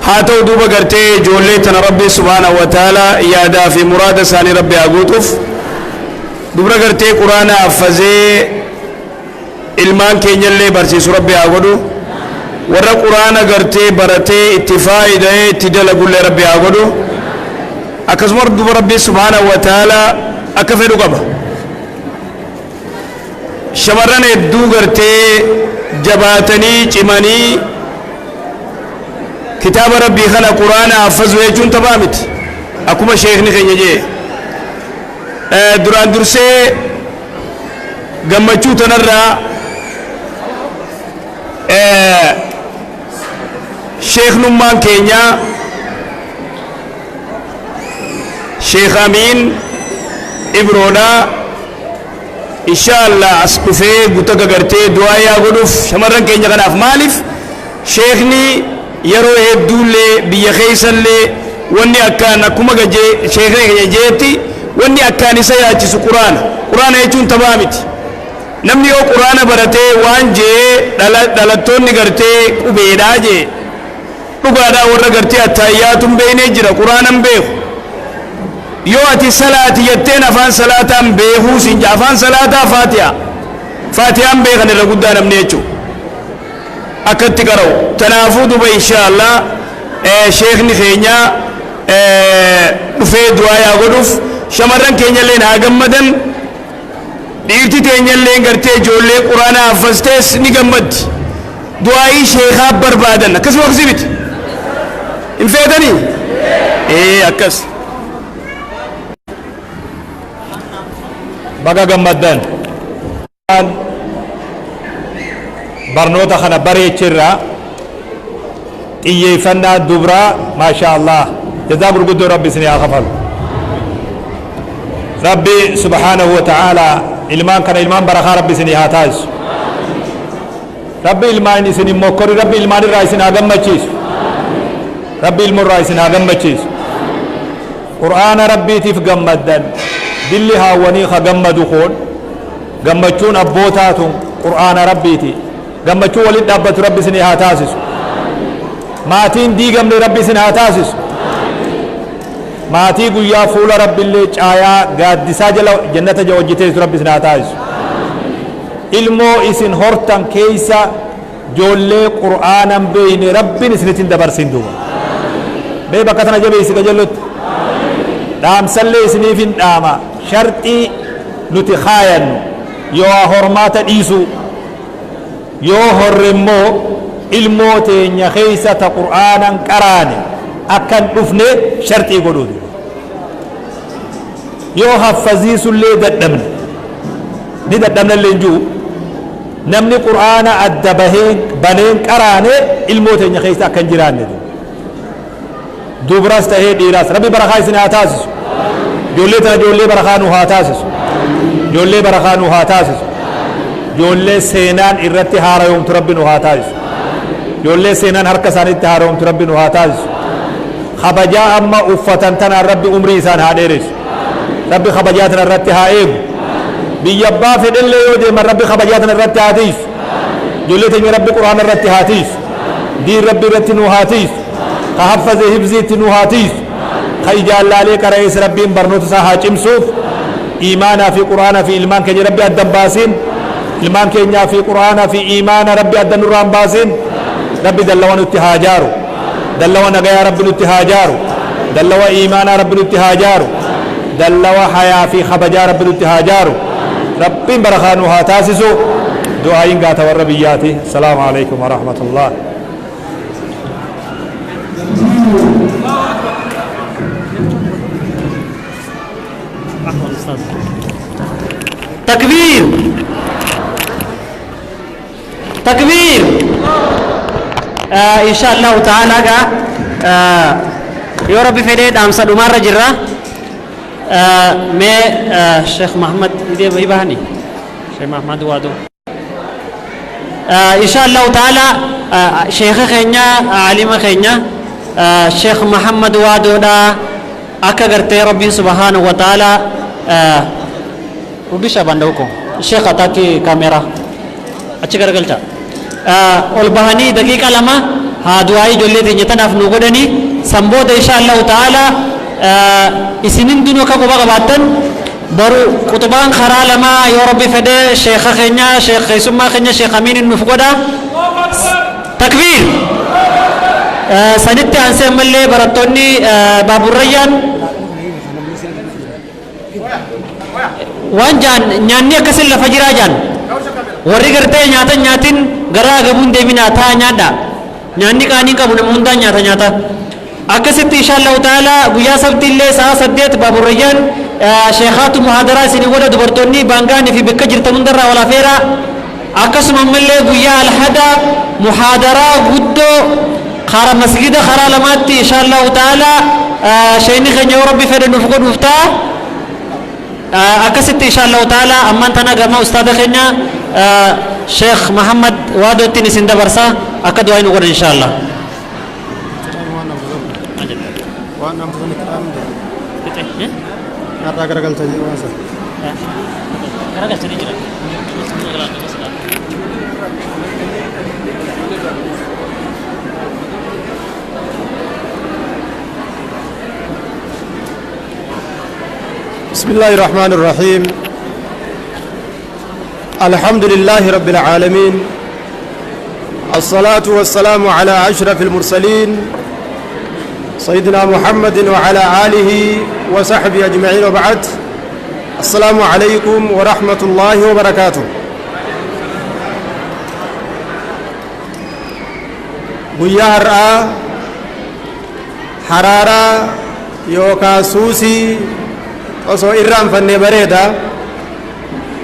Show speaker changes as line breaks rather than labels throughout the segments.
Haa ta'u duuba gartee ijoollee tana Rabbi subhaanahu wa ta'ala yaadaa fi muraada isaanii Rabbi haa guutuuf. Dubra gartee quraana haffazee ilmaan keenyallee barsiisu Rabbi haa godhu. Warra quraana gartee baratee itti faayida'ee itti dalagullee Rabbi haa godhu. Akkasuma duuba Rabbi subhaanahu wa ta'ala akka fedhu qaba. Shamarran hedduu gartee jabaatanii cimanii kitaaba Rabbii kana quraana haffazuu jechuun taphaa miti. Akkuma sheekni keenya jee. Duraan dursee gammachuu tanarraa sheeknummaan keenya Sheekh Amiin Ibroodha. Insha Allah as dhufee guta gagartee du'aa yaa godhuuf shamarran keenya kanaaf. Maaliif sheekni yeroo hedduullee biyya keessallee wanni akkaan akkuma gajee sheekni keenya jeetti wanni akkaan isa yaachisu quraana. Quraana jechuun taphaa miti. Namni yoo quraana baratee waan jee dhalattoonni gartee qubeedhaa jee dhugaadhaa warra gartee attaayyaatu hin beeknee jira quraana hin beeku. Yoo ati salaati jetteen afaan salaataan beekuu siin jaa afaan salaataa faatihaa. Faatihaan beekan irra guddaa namni jechuudha. Akkatti qara'u. Tanaafuu duba insha Allah sheekni keenya dhufee du'aa yaa godhuuf shamarran keenyallee haa gammadan. Dhiirti teenyallee gartee ijoollee quraanaa haffastees ni gammaddi. Du'aayii sheekaa barbaadan akkasuma akkasii miti. Hin feetanii? Ee akkas.
Baga gammaddan. Barnoota kana bareechirraa xiyyeeffannaa dubraa maasha Allah jazaa gurguddoo Rabbi isin haa kafalu. Rabbi subhaanahu wa ta'ala ilmaan kana ilmaan barakaa Rabbi isin haa taasisu. Rabbi ilmaan isin hin mokkori, Rabbi ilmaan irraa isin haa gammachiisu. Rabbi ilmoo irraa isin haa gammachiisu. Qur'aana Rabbiitiif gammaddan dilli haawwanii ka gammadu kun gammachuun abbootaa tun Qur'aana Rabbiiti. Gammachuu waliin dhaabbatu Rabbi isin haa taasisu. Maatiin diigamne Rabbi isin haa taasisu. Maatii guyyaa fuula Rabbiillee caayaa gaaddisaa jala jannata hojjeteessu Rabbi isin haa taasisu. Ilmoo isin hortan keessa ijoollee qur'aanan beeyne Rabbiin isinitti hin dabarsin duuba. Mee bakka tana jabeessi qajeellotti. Dhaamsallee isiniif hin dhaama. Sharxii nuti kaayannu yoo hormaata dhiisuu yoo horre immoo ilmoo teenya keessa ta qur'aanan qaraane akka hin dhufne sharxii godhuutu. Yoo haffaziisullee dadhabne ni dadhabna illee hin jiru. Namni qur'aana adda bahee baneen qaraane ilmoo teenya keessa akka hin jiraanne. Dubras tahee dhiiraas Rabbi barakaa isin haa taasisu. Ijoollee tana ijoollee barakaa nu haa taasisu. Ijoollee barakaa nu haa taasisu. Ijoollee seenaan irratti haarayoomtu Rabbi nu haa taasisu. Ijoollee seenaan harka isaaniitti haarayoomtu Rabbi nu haa taasisu. Kabajaa amma uffatan tanaan Rabbi umrii isaan haa dheeressu. Rabbi kabajaa tana irratti haa eegu. Biyya abbaa fedhellee yoo deeman Rabbi kabajaa tana irratti haa tiisu. Ijoollee teenya Rabbi quraana irratti haa tiisu. Diin Rabbi irratti nu haa tiisu. Ka haffaze hifziitti nu haa tiisu. Ka ijaallaalee qara'ees Rabbiin barnoota isaa haa cimsuuf. Iimaanaa fi quraanaa fi ilmaan keenya Rabbi adda hin baasiin. Ilmaan keenyaa fi quraanaa fi iimaana Rabbi adda nurraa hin baasiin. Rabbi dallawa nutti haa jaaru. Dallawa nagayaa Rabbi nutti haa jaaru. Dallawa iimaanaa Rabbi nutti haa jaaru. Dallawa hayaa fi kabajaa Rabbi nutti haa jaaru. Rabbiin barakaa nu haa taasisu. Du'aayin gaata warra biyyaati. Salaamu alaikum wa rahmatullah.
Takbiir! Takbiir! Insha Allahu ta'ala gaa yoo Rabbi fedhee dhaamsa dhumaarra jirra. Mee Sheekh Muhammad Ibahani. Sheekh Muhammad Waaduu. Insha Allahu ta'ala sheekha keenya alima keenya Sheekh Muhammad Waadoodha akka gartee Rabbiin subhaanahu wa ta'ala rudisha banda huko Sheekh ataaki kaameeraa achi garagalcha ol bahanii daqiiqa 2 Haa du'aa'ii ijoollee teenya tanaaf nu godhanii san booda insha Allahu ta'ala isin hundinuu akka quba qabaattan boru quxubaan karaa lamaa yoo Rabbi fedhe sheekha keenya sheekh keessummaa keenya sheekh Amiin nuuf godha. Takbiir! Sanitti aansee ammallee barattoonni baaburrayyaan waan jaan nyaanni akkasin lafa jiraa jaan warri gartee nyaatan nyaatin garaa gabuun deeminaa taa nyaadha nyaanni qaanii qabu nama hundaan nyaata nyaata akkasitti insha Allahu ta'ala guyyaa sabti illee sa'a 8 baaburrayyaan sheekhaatu muhaadaraa isinii godha dubartoonni baangaanii fi bakka jirtan hundarraa wal afeeraa akkasuma ammallee guyyaa alhada muhaadaraa guddoo kara masgida karaa lamaatti insha Allahu ta'ala sheeyni keenya yoo Rabbi fedhe nuuf godhuuf ta'a. Akkasitti insha Allahu ta'ala ammaan tana gama ustaada keenya Sheekh Muhammad Waadootiin isin dabarsa akka du'aa nu godhan insha Allah.
Waan amma sanitti dhaamne har'aa garagalcha jedhu waan sana.
Garagalchanii jiran.
بسم الله الرحمن الرحيم. الحمد لله رب العالمين، الصلاة والسلام على أشرف المرسلين سيدنا محمد وعلى آله وصحبه أجمعين، وبعد. السلام عليكم ورحمة الله وبركاته. Guyyaa har'aa haraaraa yookaan suusii osoo irraanfannee bareeda.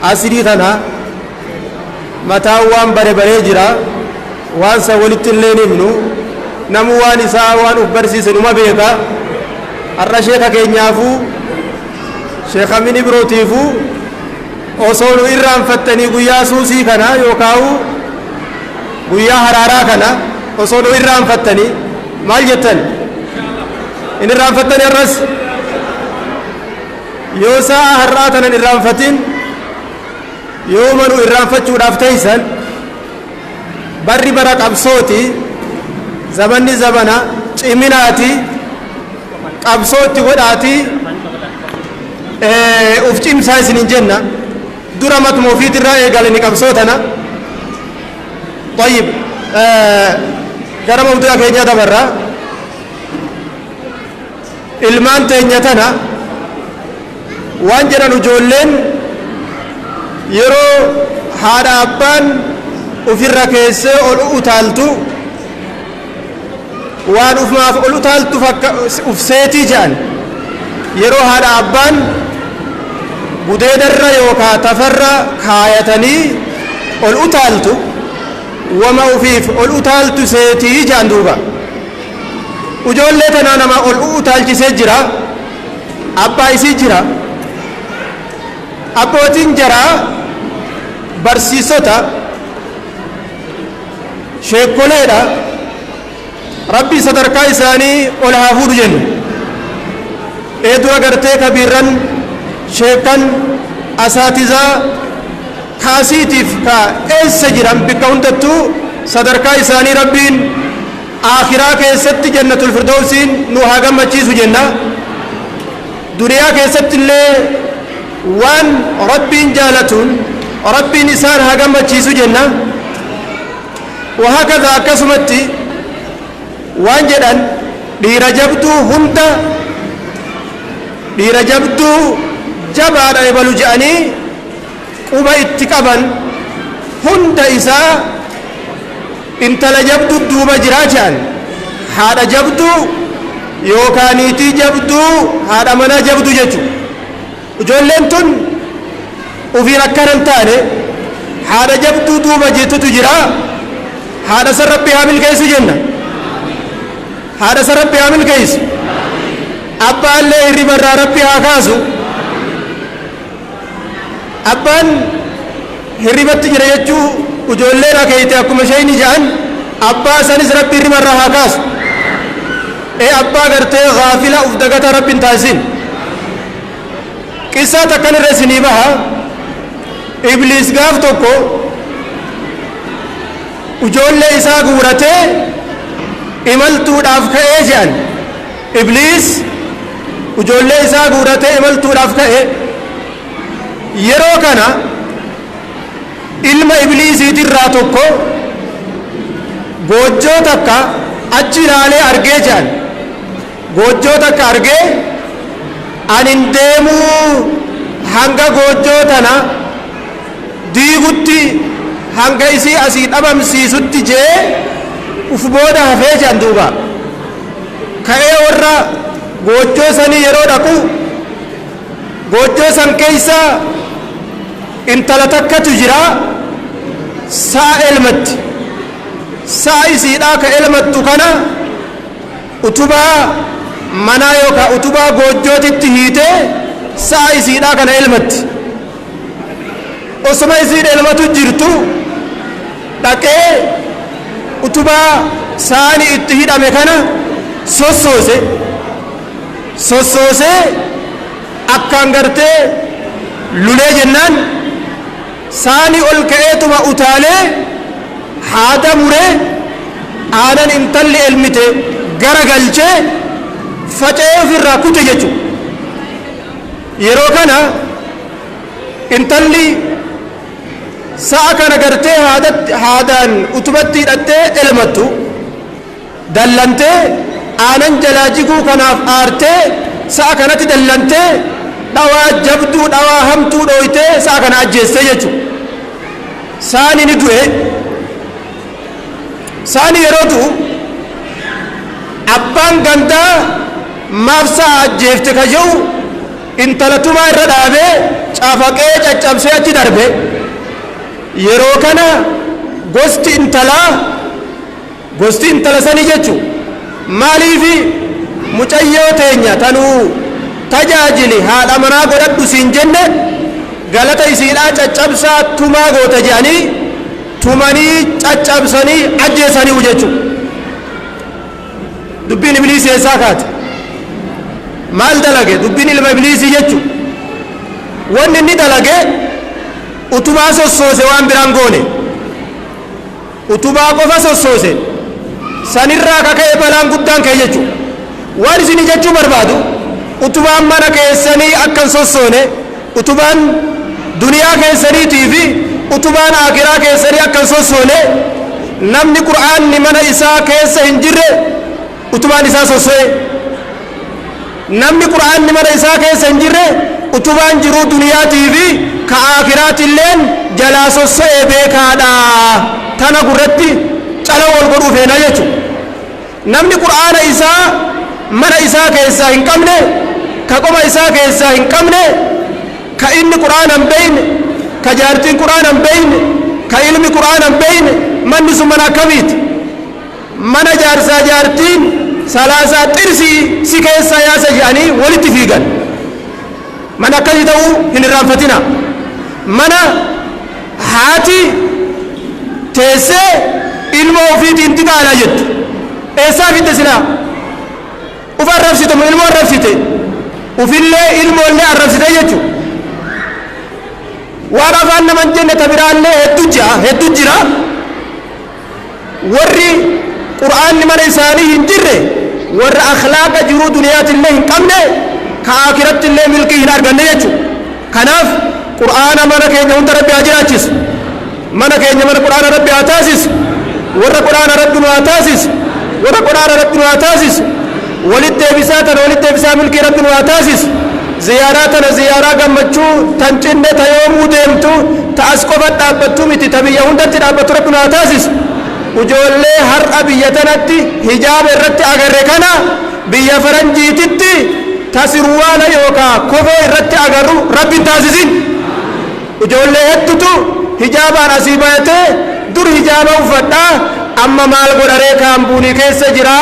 Asirii tana mataan waan bare baree jira, waan san walitti illee himnu, namu waan isaa waan uf barsiise numa beeka. Har'a sheeka keenyaafuu sheeka Amin Ibrootiifuu osoo nu irraanfattanii guyyaa suusii kana yookaan guyyaa haraaraa kana osoo nu irraanfattanii maal jettan? In irraanfattanii har'as? Yoo sa'a har'aa tanan irraanfatin yooma nu irraanfachuudhaaf teeysan? Barri bara qabsooti, zamanni zamana ciminaati, qabsootti godhaati uf cimsaa isinin jenna. Dura matuma ofiitirraa eegalani qabsoo tana. طيب, gara mawdu'a keenyaa dabarra. Ilmaan teenya tana waan jedhan, ijoolleen yeroo haadha abbaan ufirra keessee ol utaaltu waan ufumaaf ol utaaltu uf seetii jedhan. Yeroo haadha abbaan gudeedarra yookaa tafarra kaayatanii ol utaaltu wama ufiif ol utaaltu seetii jedhan. Duuba ijoollee tanaa nama ol utaalchisee jira, abbaa isii jira, abbootiin jaraa, barsiisota, sheekkoleedha. Rabbi sadarkaa isaanii ol haa fuudhu jennu. Ee dura gartee kabiirran sheekkan asaatizaa kaasiitiif ka eessa jiran bikka hundattuu sadarkaa isaanii Rabbiin aakhiraa keessatti jannatul firdawsiin nu haa gammachiisu jenna. Duniyaa keessatti illee waan Rabbiin jaalatuun Rabbiin isaan haa gammachiisu jenna. Wahakaza akkasumatti waan jedhan, dhiira jabduu hunda dhiira jabduu jabaadha ebalu je'anii quba itti qaban hunda isaa intala jabduu duuba jiraa je'an, haadha jabduu yookaan niitii jabduu, haadha manaa jabduu jechu. Ijoolleen tun ufiin akkana hin taane, haadha jabduu duuba jirtutu jira. Haadha san Rabbi haa milkeessu jenna. Haadha san Rabbi haa milkeessu. Abbaallee hirriba irraa Rabbi haa kaasu. Abbaan hirribatti jira jechuu ijoolleen akeeyte akkuma isheen ja'an, abbaa sanis Rabbi hirriba irraa haa kaasu. Ee abbaa gartee gaafila uf dagata Rabbi hin taasisin. Qissaa takkan irra isinii baha. Ibliis gaaf tokko ijoollee isaa guuratee Imaltuudhaaf ka'ee jedhan. Ibliis ijoollee isaa guuratee imaltuudhaaf ka'e. Yeroo kana ilma ibliisiitirraa tokko goojjoo takka achi ilaalee argee jedhan. Goojjoo takka argee, anin deemuu hanga goojjoo tana diigutti, hanga isii asii dhabamsiisutti jee uf booda hafee jedhan. Duuba ka'ee warra goojjoo sanii yeroo dhaqu, goojjoo san keeysa intala takkatu jira, sa'a elmatti. Sa'a isiidhaa ka elmattu kana utubaa manaa yookaan utubaa goojjootitti hiitee sa'a isiidhaa kana elmatti. Osuma isiin elmatu jirtu dhaqee utubaa saani itti hidhame kana sossoose. Sossoosee akkaan gartee lulee jennaan, saani ol ka'eetuma utaalee haada muree aanan intalli elmite gara galchee faca'ee ofirraa kute jechuudha. Yeroo kana intalli sa'a kana gartee haadaan utubatti hidhattee elmattu dallantee, aanan jalaa jiguu kanaaf aartee, sa'a kanatti dallantee, dhawaa jabduu, dhawaa hamtuu dhooytee sa'a kana ajjeessee jechuudha. Saani ni du'e. Saani yeroo du'u abbaan gandaa maaf sa'a ajjeefte ka jedhu intala tumaa irra dhaabee cafaqee caccabsee achi darbe. Yeroo kana gosti intalaa, gosti intala sanii jechuun, maaliifi mucayyoo teenya tanuu tajaajili haadha manaa godhadhu siin jenne galata isiidhaa caccabsaa tumaa goota jedhanii tumanii caccabsanii ajjeesanii jechuudha. Dubbiin ibliisii eessaa kaate? Maal dalage dubbiin ilma ibliisii jechuudha? Wanni inni dalage utubaa sossoose, waan biraan goone. Utubaa qofa sossoose, sanirraa kaka'e balaan guddaan ka'e jechuudha. Waan isin jechuu barbaadu, utubaan mana keessanii akka hin sossoone, utubaan duniyaa keessaniitii fi utubaan akiraa keessanii akka hin sossoone, namni qur'aanni mana isaa keessa hin jirre utubaan isaa sosso'e. Namni qur'aanni mana isaa keessa hin jirre utubaan jiruu duniyaatii fi ka akiraatilleen jalaa sosso'e beekaadha. Tana gurratti cala wal godhuu feena jechuudha. Namni qur'aana isaa mana isaa keessaa hin qabne, ka qoma isaa keessaa hin qabne, ka inni qur'aana hin beeyne, ka jaartiin qur'aana hin beeyne, ka ilmi qur'aana hin beeyne, manni sun mana akkamiiti? Mana jaarsaa jaartiin salaasaa xirsii si keessaa yaasa jedhanii walitti fiigan. Mana akkasii ta'uu hin irraanfatina. Mana haati teessee ilmoo ofiitiin xiqaalaa jettu. Eessaa fidde silaa? Uf arrabsite moo ilmoo arrabsite? Ufillee ilmoollee arrabsite jechuudha. Waan afaan nama hin jenne ta biraallee hedduu jira, hedduu jira. Warri qur'aanni mana isaanii hin jirre warra akhlaaqa jiruu duniyaatillee hin qabne, ka akirattillee milkii hin arganne jechuudha. Kanaaf qur'aana mana keenya hunda Rabbi haa jiraachisu. Mana keenya mana qur'aana Rabbi haa taasisu. Warra qur'aana Rabbi nu haa taasisu. Warra qur'aana Rabbi nu haa taasisu. Walitti deebisaa tana walitti deebisaa milkii Rabbi nu haa taasisu. Ziyaaraa tana ziyaaraa gammachuu tan cinne, ta yoomuu deemtu, ta as qofa dhaabbattu miti, ta biyya hundatti dhaabbattu Rabbi nu haa taasisu. Ijoollee har'a biyya tanatti hijaaba irratti agarre kana biyya faranjiititti ta sirwaala yookaa kofoo irratti agarru Rabbi hin taasisin. Ijoollee heddutu hijaabaan asii bayatee, dur hijaaba uffadhaa, amma maal godharee kaambuunii keessa jira,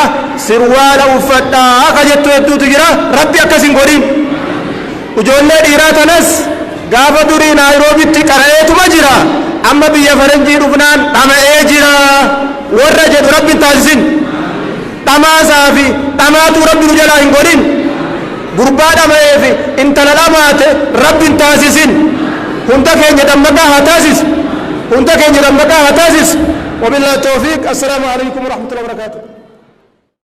sirwaala uffadhaa akka jettu hedduutu jira. Rabbi akkas hin godhin. Ijoollee dhiiraa tanas gaafa durii Naayiroobitti qara'eetuma jira, amma biyya faranjii dhufnaan dhama'ee jira warra jedhu Rabbi hin taasisin. Dhamaasaa fi dhamaatuu Rabbi nu jalaa hin godhin. Gurbaa dhama'ee fi intala dhamaate Rabbi hin taasisin. Hunda keenya dammaqaa haa taasisu. Hunda keenya dammaqaa haa taasisu. وبالله التوفيق، السلام عليكم ورحمة الله وبركاته.